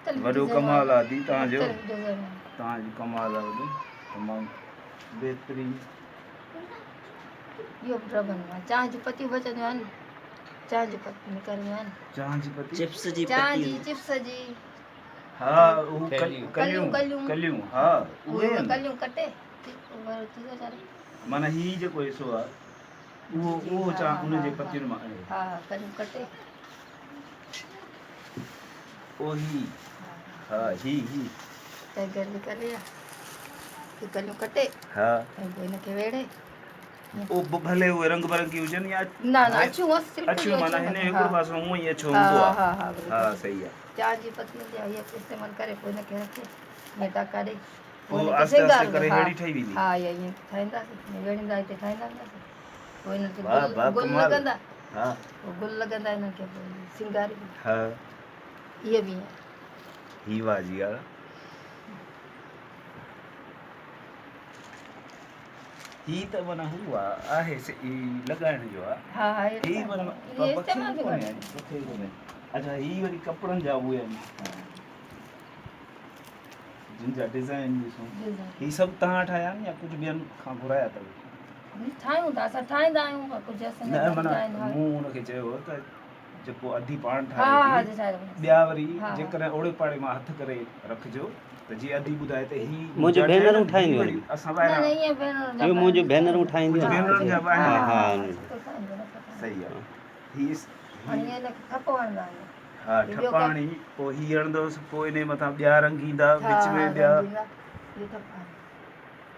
مختلف وڏو ڊزائينون ڪمال آهن آ the توهان جو مختلف ڊزائينون آهن. توهان جو ڪمال آ وڏو تمام بهترين. اهو به ربن مان چانهه جون پتيون بچنديون آهن چانهه جون پتيون نڪرنديون آهن. چانهه جي پتي چپس جي چانهه پتي جي چپس جي ها هو ڪليون ڪليون ڪليون ڪليون ها اهي اهي آهن ڪليون ڪٽي معنيٰ هي جيڪو حصو آ اهو اهو چانهه ان جي پتين مان آهي. ها ها ڪليون ڪٽي. او هي ها هي هي. ٽائيگر جي ڪلي آ هي ڪليون ڪٽي ها ۽ پوء هن کي ويڙهي. او ڀلي اهي رنگ برنگي هجن يا نه نه اڇيون بس سلڪ اڇيون معنيٰ هن جو هڪڙو پاسو هونئن ئي اڇو هوندو آ ها ها ها صحيح آ. چانهه جي پتي هوندي آ هي استعمال ڪري پوء هن کي رکي ائين ٽاڪا ڏئي پوء آهستي آهستي ڪري ههڙي ٺهي ويندي. ها اها ائين ٺاهينداسين ويڙهيندا هتي ٺاهيندا وينداسين پوء هن کي واهه واهه گل ڪمال لڳندا ها پوء گل لڳندا هنن کي پوء سينگاري ها اهي به ائين هي واهه جي ڳالهه هي ته معنيٰ هو آ آهي هي لڳائڻ جو آ ها ها هي معنيٰ هي استعمال به ڪونهي ڪونهي اڇا هي وري ڪپڙن جا اهي آهن جن جا ڊزائن ڏسون هي سڀ توهان ٺاهيا آهن يا ڪجهه ٻين کان گهرايا اٿو؟ ٺاهيون ٿا اسان ٺاهيندا آهيون پر ڪجهه اسان نه معنيٰ مون ان کي چيو هو ته جيڪو اڌي پاڻ ٺاهي ٿي ٻيا وري جيڪڏهن اوڙي پاڙي مان هٿ ڪري رکجو ته جي اڌي ٻڌائي ته هي منهنجون ڀينرون ٺاهينديون آهن اسان ٻاهران اهو منهنجون ڀينرون ٺاهينديون آهن ڀينرن جا به آهن صحيح آهي هي ٺپو هڻندا آهيون ها ٺپا هڻي پوء هي هڻندوس پوء انهي مٿان ٻيا رنگ ايندا وچ ۾ ٻيا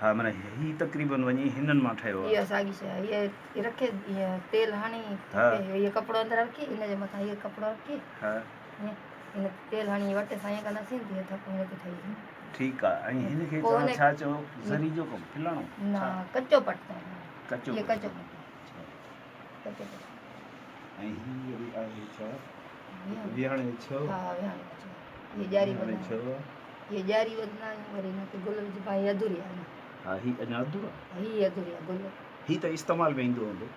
ها معنيٰ هي تقريبن وڃي هنن مان ٺهيو آهي. اها ساڳي شيء آهي هيء رکي هيء تيل هڻي ٿپي هيء ڪپڙو اندر رکي ان جي مٿان هيء ڪپڙو رکي هيئن ان تي تيل هڻي وٽ سان ائين ڪنداسين ته هيء ٿپو هن تي ٺهي ويندو. ٺيڪ آهي ۽ هن کي توهان ڇا چئو زري جو ڪم فلاڻو نه ڪچو پٽ چوندا آهن ڪچو هيء ڪچو پٽ ڪچو پٽ. ۽ هي وري آهي ڇا؟ ويهاڻي ڇو؟ ها ويهاڻي ڇو؟ هي ڄاري ويهاڻي ڇو؟ هي ڄاري وڌندا آهيون وري هن تي گل وجهبا هي اڌوري آهي اڃا. ها هي اڃا اڌورو آهي. هي اڌوري آهي گل. هي ته استعمال ۾ ايندو هوندو.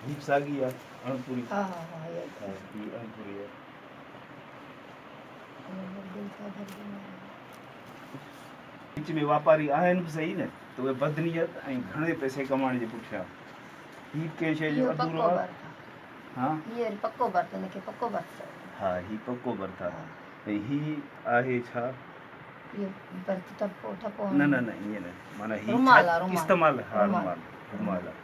هي به ساڳي آهي اڻپوري. ها ها ها هي ها هي اڻپوري آهي. وچ ۾ واپاري آهن به صحيح نه ته اهي بدنيت ۽ گهڻي پئسي ڪمائڻ جي پٺيان هي به ڪنهن شيء جو اهو اڌورو پڪو آهي. ڀرت آهي. ها؟ هي وري پڪو ڀرت هن کي پڪو ڀرت چوندا آهن. ها هي پڪو ڀرت آهي ۽ هي آهي ڇا؟ اهو ڀرت ٺپو ٺپو نه نه نه ائين نه معنيٰ هي رومال آهي رومال استعمال ها رومال رومال آهي.